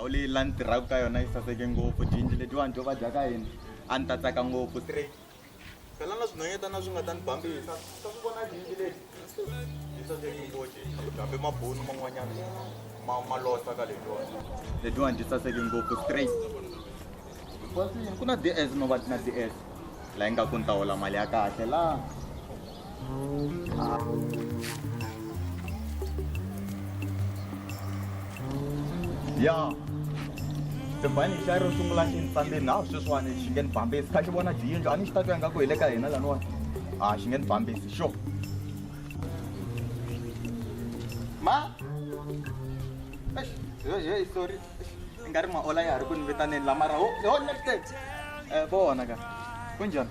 Ndhawu leyi la ni tirhaka ka yona yi saseke ngopfu. Tiyindlu letiwani to va dya ka hina a ni ta tsaka ngopfu straight. Phela na swinhwanyetana swi nga ta ni bambisa. Ta swi vona tiyindlu leti. Yi saseke ngopfu hambi mabunu man'wanyana ma ma losa ka letiwani. Letiwani ti saseke ngopfu straight. Ku na DS no va na DS. La yi nga ku ni ta hola mali ya kahle la. Ya timbani xa ro sungula xi ni tsambeni na sweswiwani xi nge ni bambisi kha xi vona tiyindlu a ni xi ta twa ingaku hi le ka hina laniwani a xi nge ni bambisi xo ma hey sorry i nga ri maola ya ha ri ku ni vitaneni la mara ho ho next time vona ka kunjhani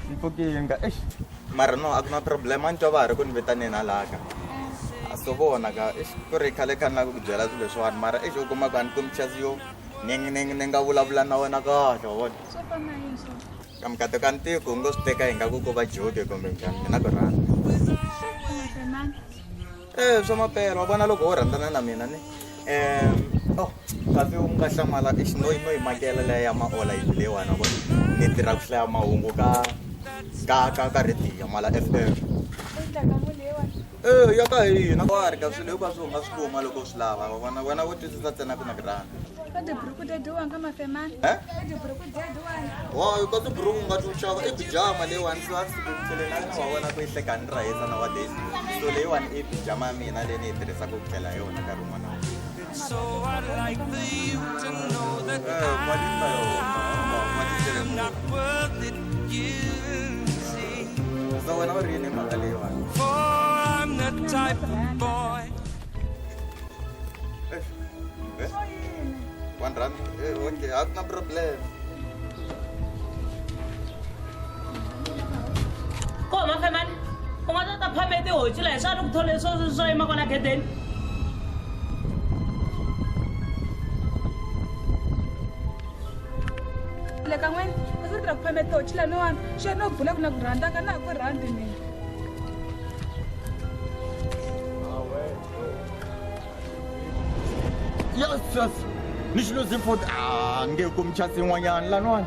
ni pfukile nga eish mara no a ku na problem a ni twa va ha ri ku ni vitaneni halaka a so vona ka eish ku ri khale kha ni lava ku ku byela swilo leswiwani mara eish u kuma ku a ni kumi chance yo ni ni ni nga vulavula na wena kahle wa vona Swo fana na yini swona? Ka mucato ka ntiko u ngo swi teka ingaku ko va joke kumbe njhani mina ku rhandza Mafemani. Eh swa mapela wa vona loko wo rhandzana na mina ni oh kasi u nga hlamala exi no no yi makela leya ya maola yindlu leyiwani wa vona ni tirha ku hlaya mahungu ka ka ka ka rhediyo Mala F_M. U endla ka mu leyiwani. Eh ya ka hina wa ri ka swilo hinkwaswo u nga swi kuma loko u swi lava wa vona wena wo twisisa ntsena ku na ku rhandza. Ka tiburuku tetiwani ka mafemani. Eh? Ka tiburuku tetiwani. Wa ka tiburuku u nga ti xava i pijama leyiwani so a tlhelelani wa vona ku yi hlekani ra hisa nowadays so leyiwani i pijama ya mina leyi ni yi tirhisaka ku tlela hi yona nkarhi wun'wana na wun'wana. So I'd like for you to know that Eh, n'watisa yona, n'watisele I'm not ngopfu. worth it, you see. So wena u ri yini hi mhaka leyiwani? For I'm the type of boy. Eh, eh, Swo yini? One rand. Eh, okay, a ku na problem. Ko mafemani u nga ta ta phame tihoci laha hi swa ni ku thole swo swo yima kwala gedeni. Le ka n'wina a swi ri ku phame tihoci laniwani xo no bula ku na ku rhandza ka na ha ku rhandzi mina. Yes, yes. Ni xi luze futhi. Ah, nge kumi chance yin'wanyana laniwani.